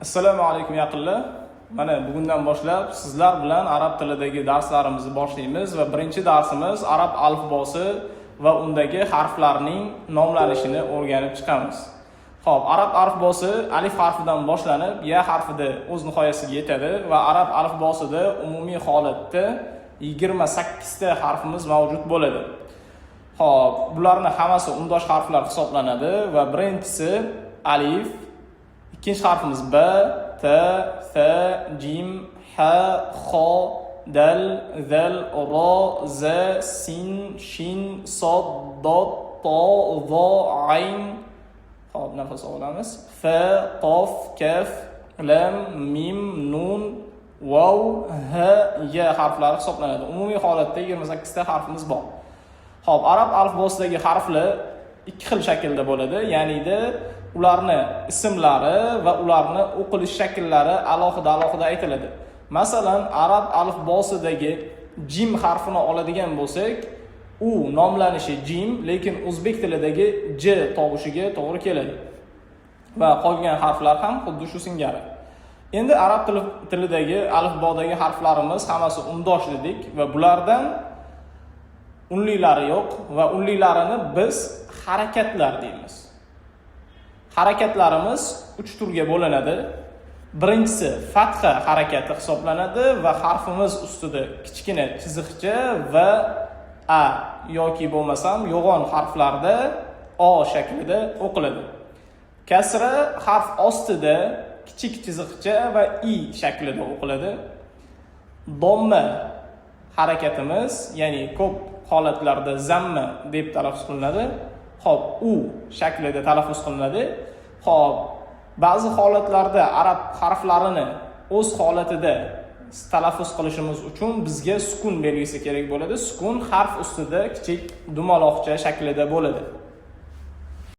Assalomu alaykum, yaqinlar. Mana bugundan boshlab sizlar bilan arab tilidagi darslarimizni boshlaymiz va birinchi darsimiz arab alifbosi va undagi harflarning nomlanishini o'rganib chiqamiz. Xo'p, arab alifbosi alif harfidan boshlanib, ya harfida o'z nihoyasiga yetadi va arab alifbosida umumiy holatda 28 ta harfimiz mavjud bo'ladi. Xo'p, bularni hammasi undosh harflar hisoblanadi va birinchisi alif, ikkinchi harfimiz b, t, f, jim, h, xo, dal, zal, ro, z, sin, shin, sod, dod, to, vo, ayn. Xo'p, nafas olamiz. F, qof, kaf, lam, mim, nun, vav, h, y harflari hisoblanadi. Umumiy holatda 28 ta harfimiz bor. Xo'p, arab alifbosidagi harflar ikki xil shaklda bo'ladi, ya'nida ularni ismlari va ularni o'qilish shakllari alohida alohida aytiladi. Masalan, arab alifbosidagi jim harfini oladigan bo'lsak, u nomlanishi jim, lekin o'zbek tilidagi j tovushiga to'g'ri keladi. Va qolgan harflar ham xuddi shu singari. Endi arab tilidagi alifbodagi harflarimiz hammasi undosh dedik va bulardan unlilari yo'q va unlilarini biz harakatlar deymiz. Harakatlarimiz uch turga bo'linadi. Birinchisi fatha harakati hisoblanadi va harfimiz ustida kichkina chiziqcha va a yoki bo'lmasam yo'g'on harflarda o shaklida o'qiladi. Kasra harf ostida kichik chiziqcha va i shaklida o'qiladi. Domma harakatimiz, ya'ni ko'p holatlarda zamma deb talaffuz qilinadi. Xo'p, u shaklida talaffuz qilinadi. Xo'p, ba'zi holatlarda arab harflarini o'z holatida talaffuz qilishimiz uchun bizga sukun belgisi kerak bo'ladi. Sukun harf ustida kichik dumaloqcha shaklida bo'ladi.